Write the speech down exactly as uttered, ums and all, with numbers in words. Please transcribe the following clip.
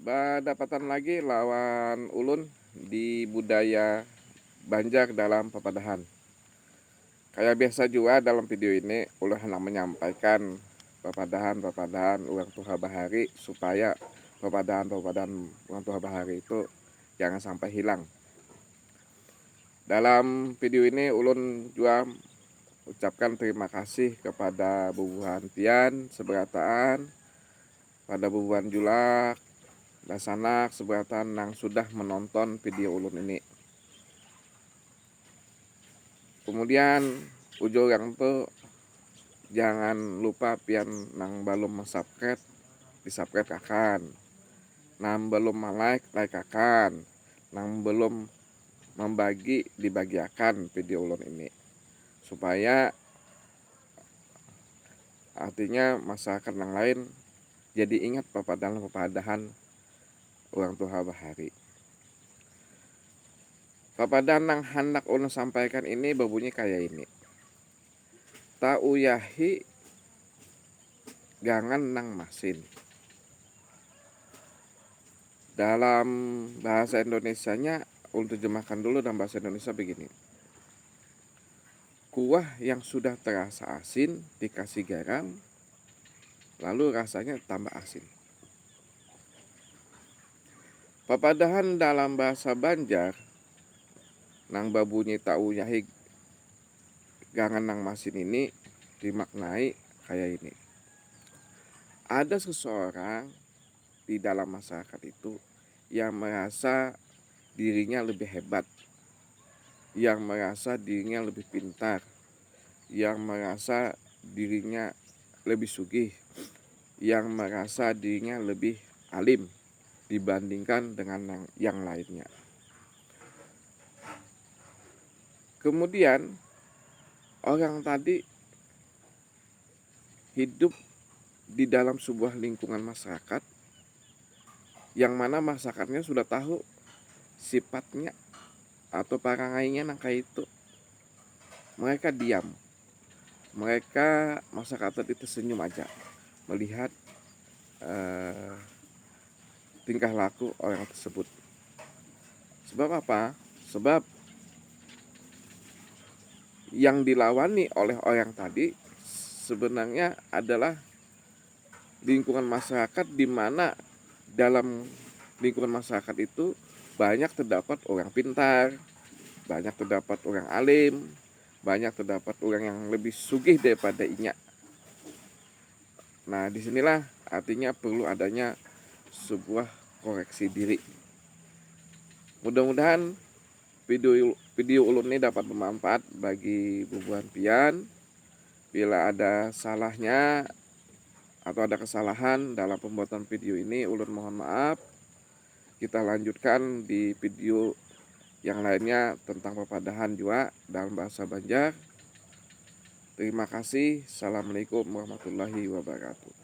Badapatan lagi lawan ulun di budaya Banjar dalam papadahan. Kaya biasa jua dalam video ini, ulun handak manyampaikan papadahan-papadahan urang tuha bahari supaya papadahan-papadahan urang tuha bahari itu jangan sampai hilang. Dalam video ini ulun jua ucapkan terima kasih kepada bubuhan pian seberataan, pada bubuhan Julak, Dasanak seberataan nang sudah menonton video ulun ini. Kemudian ujur urang tu jangan lupa pian nang balum subscribe, di subscribe akan. Nang belum like, like akan. Nang belum membagi, dibagiakan video ulun ini. Supaya artinya masyarakat yang lain jadi ingat papadahan-papadahan urang tuha bahari. Papadahan nang handak ulun sampaikan ini berbunyi kaya ini. Tauyahi gangan nang masin. Dalam bahasa Indonesianya, ulun terjemahkan dulu dalam bahasa Indonesia begini. Kuah yang sudah terasa asin dikasih garam, lalu rasanya tambah asin. Papadahan dalam bahasa Banjar nang babunyi tauyahi gangan nang masin ini dimaknai kaya ini. Ada seseorang di dalam masyarakat itu yang merasa dirinya lebih hebat, yang merasa dirinya lebih pintar, yang merasa dirinya lebih sugih, yang merasa dirinya lebih alim dibandingkan dengan yang, yang lainnya. Kemudian orang tadi hidup di dalam sebuah lingkungan masyarakat yang mana masyarakatnya sudah tahu sifatnya atau parangainya nang kaya itu. Mereka diam. Mereka, masyarakat tadi tersenyum aja melihat eh, tingkah laku orang tersebut. Sebab apa? Sebab yang dilawani oleh orang tadi sebenarnya adalah lingkungan masyarakat di mana dalam lingkungan masyarakat itu banyak terdapat orang pintar, banyak terdapat orang alim, banyak terdapat orang yang lebih sugih daripada inya. Nah, disinilah artinya perlu adanya sebuah koreksi diri. Mudah-mudahan video video ulun ini dapat bermanfaat bagi bubuhan pian. Bila ada salahnya atau ada kesalahan dalam pembuatan video ini, ulun mohon maaf. Kita lanjutkan di video yang lainnya tentang papadahan jua dalam bahasa Banjar. Terima kasih. Assalamualaikum warahmatullahi wabarakatuh.